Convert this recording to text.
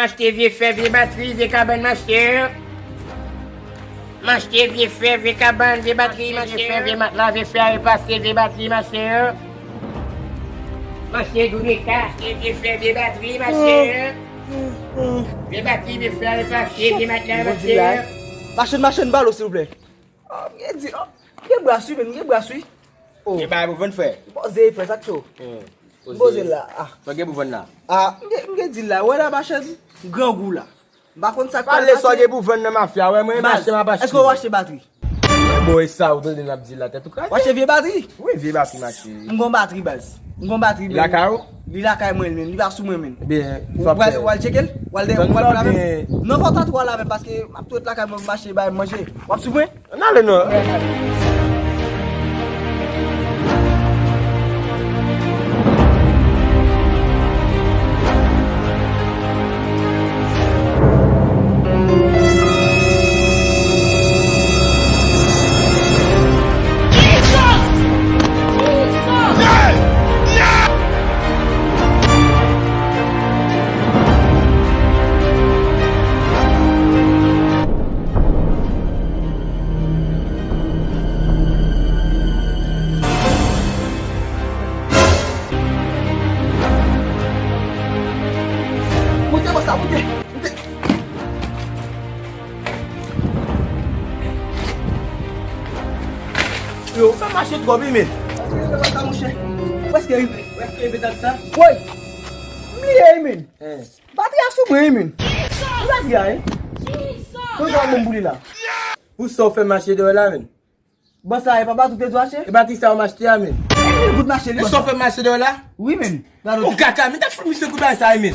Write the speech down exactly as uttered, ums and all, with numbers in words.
M achte vye fè, vye batri, vye kabann, machè. M achte vye fè, vye kabann, vye batri, machè. Vye fè, vye matla, vye fè a repase, vye batri, machè. M achte doub eka, achte vye fè, vye batri, machè. Vye batri, vye fè a repase, vye matla, machè. Machann, machann balo, silvouplè. Oh, m gen di, oh, m gen bras wi, men m gen bras wi. Oh. Gen bagay pou vann, frè? Poze, frè, sa k cho? Hmm. M poze la. Ah. Sa gen pou vann la? Ah, m gen, m gen di la. Wè la, machann grangou la. M pa konn sa k pale. Pale sa gen pou vann nan mafya. Wè, mwen, m achte, m ap achte. Èske w achte batri? Bon, e sa ou tande n ap di la, tèt ou kraze. W achte vye batri? Wi, vye batri, mache. M gon batri, baz. M gon batri, men. Li lakay ou? Li lakay mwen, men. Li pa sou mwen, men. Byen, w ap fè. W al tcheke l? W al dèyè, w al la menm? Non, fò w ta twò la menm, paske m ap tou ret lakay mwen, m achte bay manje. W ap sou mwen? Ann ale non. Moute, bòs la, moute, moute. Yo, ou fè mache twòp, wi, men. Sa, monchè. Prèske rive, prèske rive dat sa. Woy! M bliye, wi, men. Hein. Batri a sou mwen, wi, men. Ki batri a, hein? Mwen ka menm boule la. Pou sa w fè mache dèyè la, men. Bon, sa, e pa batri w te dwe achte? E batri sa w m achte a, men. E mil goud mache li. E sa w fè mache dèyè la? Wi, men. Gade w. Ou kaka, men ta fout misye kout bagay sa, men.